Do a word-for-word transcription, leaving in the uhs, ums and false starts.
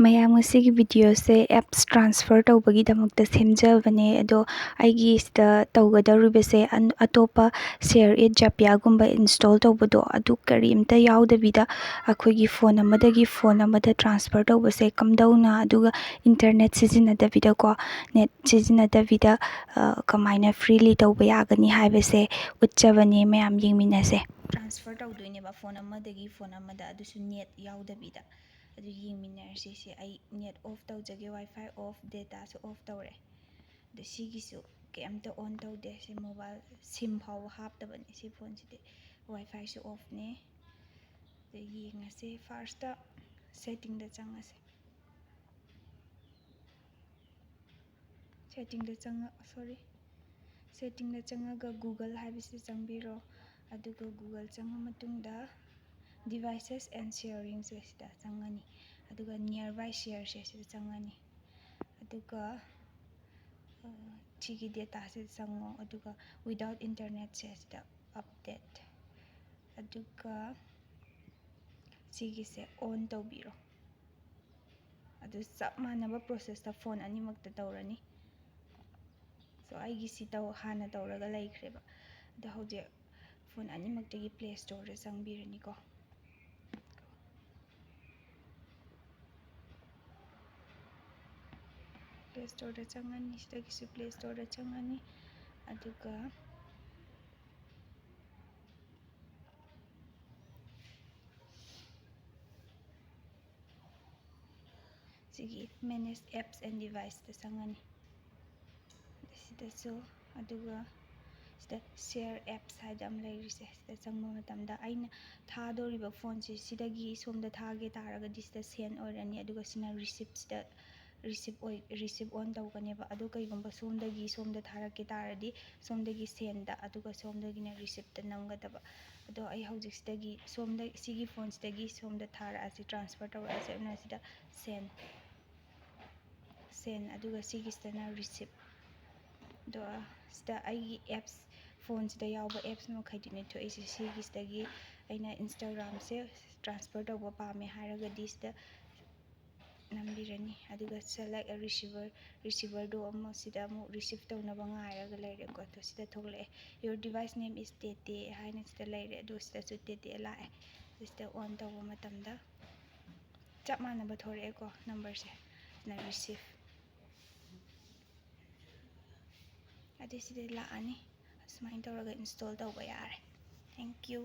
ꯃꯌꯥꯝ, ꯉꯁꯤꯒꯤ ꯚꯤꯗꯤꯑꯣꯁꯦ apps transfer ꯇꯧꯕꯒꯤꯗꯃꯛꯇ ꯁꯦꯝꯖꯕꯅꯦ꯫ ꯑꯗꯣ ꯑꯩꯒꯤ ꯁꯤꯗ ꯇꯧꯒꯗꯧꯔꯤꯕꯁꯦ ꯑꯟ-, ꯑꯇꯣꯞꯄ ꯁꯦꯌꯔ ꯏꯠ ꯖꯄꯤꯌꯥꯒꯨꯝꯕ ꯏꯟꯁꯇꯣꯜ ꯇꯧꯕꯗꯣ, ꯑꯗꯨ ꯀꯔꯤꯝꯇ ꯌꯥꯎꯗꯕꯤꯗ ꯑꯩꯈꯣꯏꯒꯤ ꯐꯣꯟ ꯑꯃꯗꯒꯤ ꯐꯣꯟ ꯑꯃꯗ ꯇ꯭ꯔꯥꯟꯁꯐꯔ ꯇꯧꯕꯁꯦ ꯀꯝꯗꯧꯅ, ꯑꯗꯨꯒ ꯏꯟꯇꯔꯅꯦꯠ ꯁꯤꯖꯤꯟꯅꯗꯕꯤꯗꯀꯣ, ꯅꯦꯠ ꯁꯤꯖꯤꯟꯅꯗꯕꯤꯗ, ꯑ, ꯀꯃꯥꯏꯅ ꯐ꯭ꯔꯤꯂꯤ ꯇꯧꯕ ꯌꯥꯒꯅꯤ ꯍꯥꯏꯕꯁꯦ ꯎꯠꯆꯕꯅꯦ꯫ ꯃꯌꯥꯝ ꯌꯦꯡꯃꯤꯟꯅꯁꯦ꯫ ꯇ꯭ꯔꯥꯟꯁꯐꯔ ꯇꯧꯗꯣꯏꯅꯦꯕ ꯐꯣꯟ ꯑꯃꯗꯒꯤ ꯐꯣꯟ ꯑꯃꯗ, ꯑꯗꯨꯁꯨ ꯅꯦꯠ ꯌꯥꯎꯗꯕꯤꯗ꯫ ꯑꯗꯨ ꯌꯦꯡꯃꯤꯟꯅꯔꯁꯤ꯫ ꯁꯤ ꯑꯩ ꯅꯦꯠ ꯑꯣꯐ ꯇꯧꯖꯒꯦ, ꯋꯥꯏ ꯐꯥꯏ ꯑꯣꯐ, ꯗꯦꯇꯥꯁꯨ ꯑꯣꯐ ꯇꯧꯔꯦ꯫ ꯑꯗꯨ ꯁꯤꯒꯤꯁꯨ ꯀꯩꯝꯇ ꯑꯣꯟ ꯇꯧꯗꯦ꯫ ꯁꯤ ꯃꯣꯕꯥꯏꯜ ꯁꯤꯝ ꯐꯥꯎꯕ ꯍꯥꯞꯇꯕꯅꯤ ꯁꯤ ꯐꯣꯟꯁꯤꯗꯤ꯫ ꯋꯥꯏ ꯐꯥꯏꯁꯨ ꯑꯣꯐꯅꯦ꯫ ꯑꯗꯨ ꯌꯦꯡꯉꯁꯤ꯫ ꯐꯥꯔꯁꯇ ꯁꯦꯠꯇꯤꯡꯗ ꯆꯪꯉꯁꯤ꯫ ꯁꯦꯠꯇꯤꯡꯗ ꯆꯪꯉ-, ꯁꯣꯔꯤ, ꯁꯦꯠꯇꯤꯡꯗ ꯆꯪꯉꯒ ꯒꯨꯒꯜ ꯍꯥꯏꯕꯁꯤꯗ ꯆꯪꯕꯤꯔꯣ꯫ ꯑꯗꯨꯒ ꯒꯨꯒꯜ ꯆꯪꯉ ꯃꯇꯨꯡꯗ ꯗꯤꯚꯥꯏꯁꯦꯁ ꯑꯦꯟ ꯁꯤꯌꯔꯤꯡꯁꯦ ꯁꯤꯗ ꯆꯪꯉꯅꯤ꯫ ꯑꯗꯨꯒ ꯅꯤꯌꯔꯕꯥꯏ ꯁꯤꯌꯔꯁꯦ ꯁꯤꯗ ꯆꯪꯉꯅꯤ꯫ ꯑꯗꯨꯒ, ꯑ, ꯁꯤꯒꯤ ꯗꯦꯇꯥꯁꯤꯗ ꯆꯪꯉꯣ꯫ ꯑꯗꯨꯒ ꯋꯤꯗꯥꯎꯠ ꯏꯟꯇꯔꯅꯦꯠꯁꯦ ꯁꯤꯗ ꯑꯞꯗꯦꯠ꯫ ꯑꯗꯨꯒ ꯁꯤꯒꯤꯁꯦ ꯑꯣꯟ ꯇꯧꯕꯤꯔꯣ꯫ ꯑꯗꯨ ꯆꯞ ꯃꯥꯟꯅꯕ ꯄ꯭ꯔꯣꯁꯦꯁꯇ ꯐꯣꯟ ꯑꯅꯤꯃꯛꯇ ꯇꯧꯔꯅꯤ꯫ ꯁꯣ, ꯑꯩꯒꯤ ꯁꯤ ꯇꯧ-, ꯍꯥꯟꯅ ꯇꯧꯔꯒ ꯂꯩꯈ꯭ꯔꯦꯕ꯫ ꯑꯗꯣ ꯍꯧꯖꯤꯛ ꯐꯣꯟ ꯑꯅꯤꯃꯛꯇꯒꯤ ꯄ꯭ꯂꯦ ꯁ꯭ꯇꯣꯔꯗ ꯆꯪꯕꯤꯔꯅꯤꯀꯣ꯫ ꯄ꯭ꯂꯦ ꯁ꯭ꯇꯣꯔꯗ ꯆꯪꯉꯅꯤ, ꯁꯤꯗꯒꯤꯁꯨ ꯄ꯭ꯂꯦ ꯁ꯭ꯇꯣꯔꯗ ꯆꯪꯉꯅꯤ꯫ ꯑꯗꯨꯒ ꯁꯤꯒꯤ Manage Apps and Deviceꯇ ꯆꯪꯉꯅꯤ꯫ ꯁꯤꯗꯁꯨ, ꯑꯗꯨꯒ ꯁꯤꯗ Share Apps ꯍꯥꯏꯗ ꯑꯃ ꯂꯩꯔꯤꯁꯦ, ꯁꯤꯗ ꯆꯪꯕ ꯃꯇꯝꯗ ꯑꯩꯅ ꯊꯥꯗꯧꯔꯤꯕ ꯐꯣꯟꯁꯦ ꯁꯤꯗꯒꯤ ꯁꯣꯝꯗ ꯊꯥꯒꯦ ꯇꯥꯔꯒꯗꯤ ꯁꯤꯗ send ꯑꯣꯏꯔꯅꯤ, ꯑꯗꯨꯒ ꯁꯤꯅ receipt, ꯁꯤꯗ receipt ꯑꯣꯏ, receipt on ꯇꯧꯒꯅꯦꯕ꯫ ꯑꯗꯣ ꯀꯩꯒꯨꯝꯕ ꯁꯣꯝꯗꯒꯤ ꯁꯣꯝꯗ ꯊꯥꯔꯛꯀꯦ ꯇꯥꯔꯗꯤ ꯁꯣꯝꯗꯒꯤ sendꯗ, ꯑꯗꯨꯒ ꯁꯣꯝꯗꯒꯤꯅ receiptꯇ ꯅꯝꯒꯗꯕ꯫ ꯑꯗꯣ ꯑꯩ ꯍꯧꯖꯤꯛꯁꯤꯗꯒꯤ ꯁꯣꯝꯗ, ꯁꯤꯒꯤ ꯐꯣꯟꯁꯤꯗꯒꯤ ꯁꯣꯝꯗ ꯊꯥꯔꯛꯑꯁꯤ, transfer ꯇꯧꯔꯛꯑꯁꯤ꯫ ꯑꯗꯨꯅ ꯁꯤꯗ send, send, ꯑꯗꯨꯒ ꯁꯤꯒꯤꯁꯤꯗꯅ receipt꯫ ꯑꯗꯣ ꯁꯤꯗ ꯑꯩꯒꯤ apps, ꯐꯣꯟꯁꯤꯗ ꯌꯥꯎꯕ apps ꯃꯈꯩꯗꯨꯅꯦ ꯊꯣꯛꯏꯁꯦ꯫ ꯁꯤꯒꯤꯁꯤꯗꯒꯤ ꯑꯩꯅ Instagramꯁꯦ transfer ꯇꯧꯕ ꯄꯥꯝꯃꯦ ꯍꯥꯏꯔꯒꯗꯤ ꯁꯤꯗ ꯅꯝꯕꯤꯔꯅꯤ꯫ ꯑꯗꯨꯒ select a receiver, receiverꯗꯣ ꯑꯃꯨꯛ ꯁꯤꯗ ꯑꯃꯨꯛ receive ꯇꯧꯅꯕ ꯉꯥꯏꯔꯒ ꯂꯩꯔꯦꯀꯣ꯫ ꯑꯗꯣ ꯁꯤꯗ ꯊꯣꯛꯂꯛꯑꯦ, "Your device name is ꯇꯦꯇꯦ" ꯍꯥꯏꯅ ꯁꯤꯗ ꯂꯩꯔꯦ꯫ ꯑꯗꯣ ꯁꯤꯗꯁꯨ ꯇꯦꯇꯦ ꯂꯥꯛꯑꯦ꯫ ꯑꯗꯨ ꯁꯤꯗ on ꯇꯧꯕ ꯃꯇꯝꯗ ꯆꯞ ꯃꯥꯟꯅꯕ ꯊꯣꯔꯛꯑꯦꯀꯣ numberꯁꯦ꯫ ꯁꯤꯅ receive꯫ ꯑꯗꯨ ꯁꯤꯗ ꯂꯥꯛꯑꯅꯤ꯫ ꯑꯁꯨꯃꯥꯏꯅ ꯇꯧꯔꯒ install ꯇꯧꯕ ꯌꯥꯔꯦ꯫ Thank you꯫